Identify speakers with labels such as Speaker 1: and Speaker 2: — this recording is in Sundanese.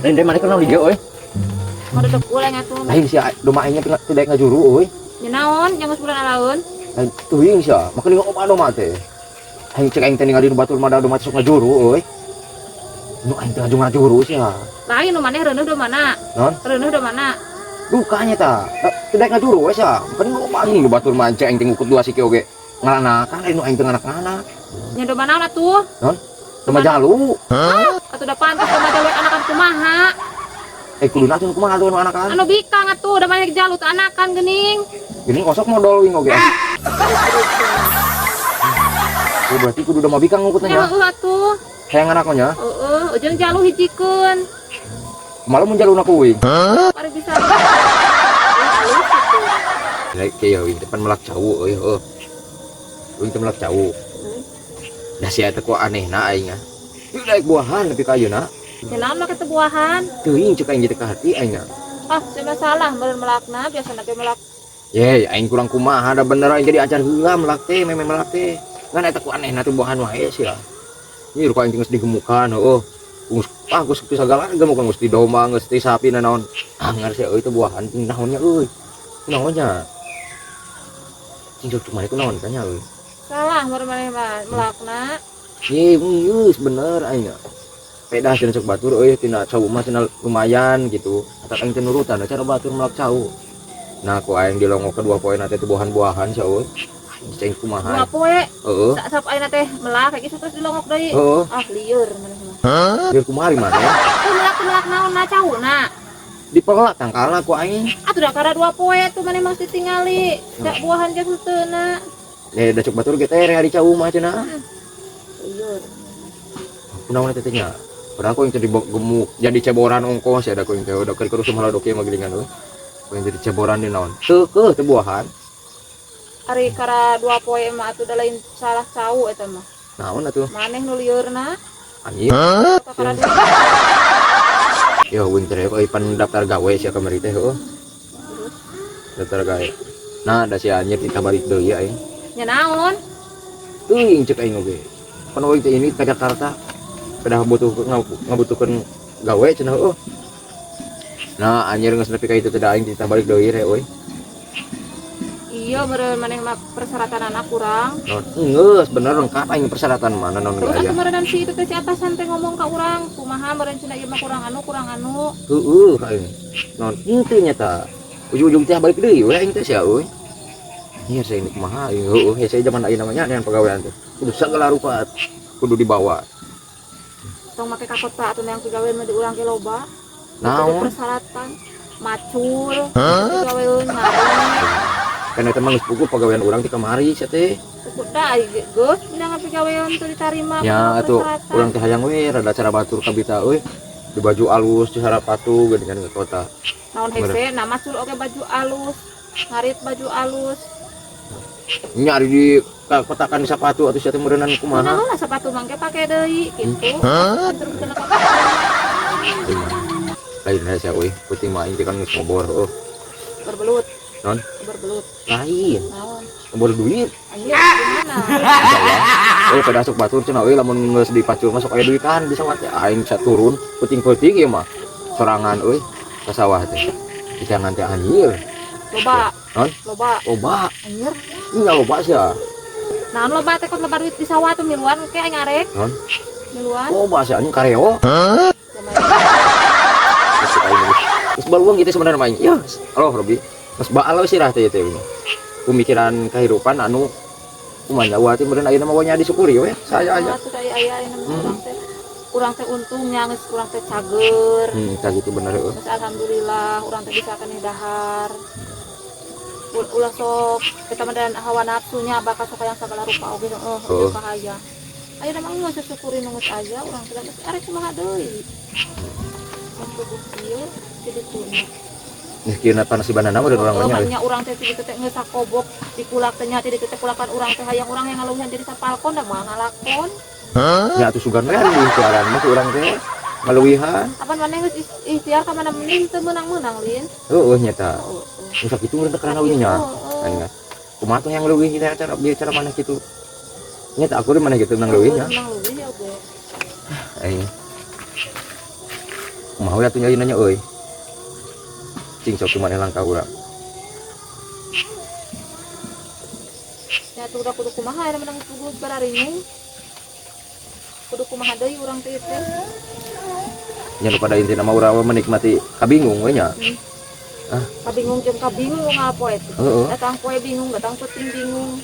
Speaker 1: Lain deh mana kenal dia euy.
Speaker 2: Mau duduk uleng atuh.
Speaker 1: Lain sia domba aingnya teu daek ngajuru euy.
Speaker 2: Nya naon yang geus bulan alaun?
Speaker 1: Lain teuing sia, maka ningali loba domba teh. Aing cek aing teh ningali nu batur mah da domba sok ngajuru euy. Nu aing teh ngajuru sia.
Speaker 2: Lain nu maneh reuneuh domana?
Speaker 1: Naon?
Speaker 2: Reuneuh domana?
Speaker 1: Dukanya ta. Teu daek ngajuru we sia. Maka loba anjing nu batur mah cek aing teh ngukut dua siki oge. Ngalanakan lain nu aing teh nganak-nganak.
Speaker 2: Nya domba naon atuh?
Speaker 1: Naon? Domba jalu.
Speaker 2: Atuh da pantas domba jalu anakan kumaha?
Speaker 1: Eh kuduna atuh kumaha atuh nu anakan?
Speaker 2: Anu bikang atuh da maneh jalu teh anakan geuning.
Speaker 1: Geuning osok modol wing oge. Oh berarti kudu domba bikang ngukutna
Speaker 2: Nya
Speaker 1: nya.
Speaker 2: heueuh atuh.
Speaker 1: Hayang anak nya.
Speaker 2: Heeh, ujung jalu hijikeun.
Speaker 1: Malah mun jaluna ku wing.
Speaker 2: Pare bisa. Halus gitu.
Speaker 1: Lain kieu wing teh pan melak cau euy heueuh. Wing teh melak cau. Da sia teh kok anehna aing ah. Ieu daek buahan nepi ka ayeuna.
Speaker 2: Nya naon make teh buahan?
Speaker 1: Teuing cek aing teh ka hati aing ah.
Speaker 2: Ah, sia salah meureun melakna biasana ge melak.
Speaker 1: Ye, aing kurang kumaha da bener aing jadi acar heula melak teh, meme melak teh. Ngan eta ku anehna teh buahan wae sia. Ieu ku aing teh geus digemukan heueuh. Geus ah geus teu sagala gemukan geus di domba, geus di sapi naon. Ah ngar sia euy teh buahan ting naonnya euy. Naonnya? Cing cek maneh ku naon tanya euy.
Speaker 2: Salah meureun maneh mah melakna.
Speaker 1: Ye, geus bener aing. Pedah cenah cek batur euy tina cau mah cenah lumayan gitu. Atau aing teh nurutan cara batur melak cau. Nah, ku aing dilongok kedua poe na teh buahan-buahan sia euy. Aing ceng kumaha.
Speaker 2: Dua poe.
Speaker 1: Heeh.
Speaker 2: Sak ayeuna teh melak kayak gitu terus dilongok deui.
Speaker 1: Heeh.
Speaker 2: Ah, lieur maneh mah.
Speaker 1: Biar kumaha di mana?
Speaker 2: Tuh melak naon na cauna?
Speaker 1: Dipelak tangkalna ku aing.
Speaker 2: Atuh da kada dua poe tuh maneh mah ditingali. Da buahan ge henteu.
Speaker 1: Eh, da cek batur ge teh hari cau mah cenah.
Speaker 2: Lieur.
Speaker 1: Kunaon eta teh nya? Padahal ku aing teh gemuk jadi ceboran ongkos ya da ku aing teh udah keur kerus malah doke mah geuningan euy. Ku aing jadi ceboran di naon? Teu keuh teu buahan.
Speaker 2: Ari kara dua poe mah atuh da lain salah cau eta mah.
Speaker 1: Naon atuh?
Speaker 2: Maneh nu lieurna.
Speaker 1: Anjing.
Speaker 2: Kakara dua.
Speaker 1: Yo wing teh euy pan daftar gawe sia kamari teh heueuh. Daftar gawe. Nah, da sia anjir kita balik deui aing.
Speaker 2: Nya naon?
Speaker 1: Teuing cek aing oge. Pan euy teh ini ka Jakarta. Pedah butuh ngabutuhkeun gawe cenah heueuh. Nah, anjir geus nepi ka itu teh da aing kita balik deui re euy.
Speaker 2: Iya, meureun maneh mah persyaratan anak kurang.
Speaker 1: Non, geus bener lengkap aing persyaratan mana non
Speaker 2: Terus
Speaker 1: aya.
Speaker 2: atuh meureun si itu teh si atasan teh ngomong ka urang, kumaha meureun cenah ieu mah kurang anu.
Speaker 1: Heueuh aing. Non, henteu nya ta. Ujung-ujung teh balik deui we aing teh sia euy. Iya saya ini kumaha aing heueuh hese zaman ayeuna mah nya dengan pagawean teh. Kudu sagala rupa kudu dibawa.
Speaker 2: Tong make ka kota atuh yang pagawean mah di urang ge loba.
Speaker 1: Naon?
Speaker 2: Persyaratan macul, pagawean ngarit.
Speaker 1: Kan eta mah geus puguh pagawean urang ti kamari sia teh.
Speaker 2: Puguh da ai geus pindah pagawean teu ditarima.
Speaker 1: Nya atuh urang teh hayang we rada cara batur kabita euy. Di baju alus, di sepatu geuningan ke kota.
Speaker 2: Naon hese, nah macul oge baju alus, ngarit baju alus.
Speaker 1: Nya ari di kotakan di sepatu atuh sia teh meureunnan kumaha.
Speaker 2: Kunaon lah sepatu mangke pake deui kitu.
Speaker 1: Lain sia euy, penting mah aing teh kan geus ngobor heueuh.
Speaker 2: Berbelut.
Speaker 1: Non?
Speaker 2: Berbelut.
Speaker 1: Lain.
Speaker 2: Naon?
Speaker 1: Ngobor duit.
Speaker 2: Anjir, gimana?
Speaker 1: Insyaallah. Euy pada sok batur cenah euy lamun geus dipacul mah sok aya duitan di sawah teh aing bisa turun peuting-peuting ieu mah. Sorangan euy ka sawah teh. Jangan teh anjir.
Speaker 2: Loba.
Speaker 1: Non?
Speaker 2: Loba.
Speaker 1: Loba.
Speaker 2: Anjir.
Speaker 1: Nya loba sia.
Speaker 2: Naon loba teh kok loba duit di sawah tuh miluan ke aing arek.
Speaker 1: Non?
Speaker 2: Miluan.
Speaker 1: Loba sia anjing kareo. Geus baluang gitu sebenarnya main. Ya, halo Robi. Geus baal we sirah teh teh. Pemikiran kehidupan anu kumaha wa teh meureun ayeuna mah nya disyukuri we. Saya aja.
Speaker 2: Atuh aya aya ayeuna mah urang teh. Urang teh untungnya geus urang teh cager.
Speaker 1: Tah gitu bener heueuh.
Speaker 2: Geus alhamdulillah urang teh bisa keneh dahar. Ulah sok kita mah dan hawa nafsunya bakal sok yang sagala rupa oge heueuh
Speaker 1: Heeh.
Speaker 2: bahaya. Ayeuna mah geus syukuri nu geus aya urang teh geus arek kumaha deui. Geus tubuh kieu jadi tuna.
Speaker 1: Geus kieu panasibanana mah urang mah nya.
Speaker 2: Nya urang teh ti teh geus sakobok dikulak teh nya ti teh kulakan urang teh hayang urang yang ngaluhan jadi sapalkon da moal ngalakon.
Speaker 1: Nya atuh sugan we ari ikhtiaran mah ku urang teh ngaluwihan.
Speaker 2: Apan maneh geus ikhtiar ka mana mending teu meunang-meunang lin.
Speaker 1: Heueuh nya ta.
Speaker 2: Heeh.
Speaker 1: Geus sakitu meureun teh karena nya.
Speaker 2: Heeh.
Speaker 1: Aing kumaha tuh yang leuwih kita cara bieu cara mana kitu. Nya tak aku di mana gitu menang leuwih nya.
Speaker 2: Menang leuwih ya oge.
Speaker 1: Aing. Kumaha we atuh nya nanya euy. Cing sok kumaha langkah urang.
Speaker 2: Ya tuh udah kudu kumaha ya menang kudu bararingung. Kudu kumaha deui urang teh teh.
Speaker 1: Nya nu pada intina mah urang menikmati kabingung we nya. Ah.
Speaker 2: Kabingung jeung kabingung ngapoe teh.
Speaker 1: Heeh.
Speaker 2: Datang poe bingung, datang peuting bingung.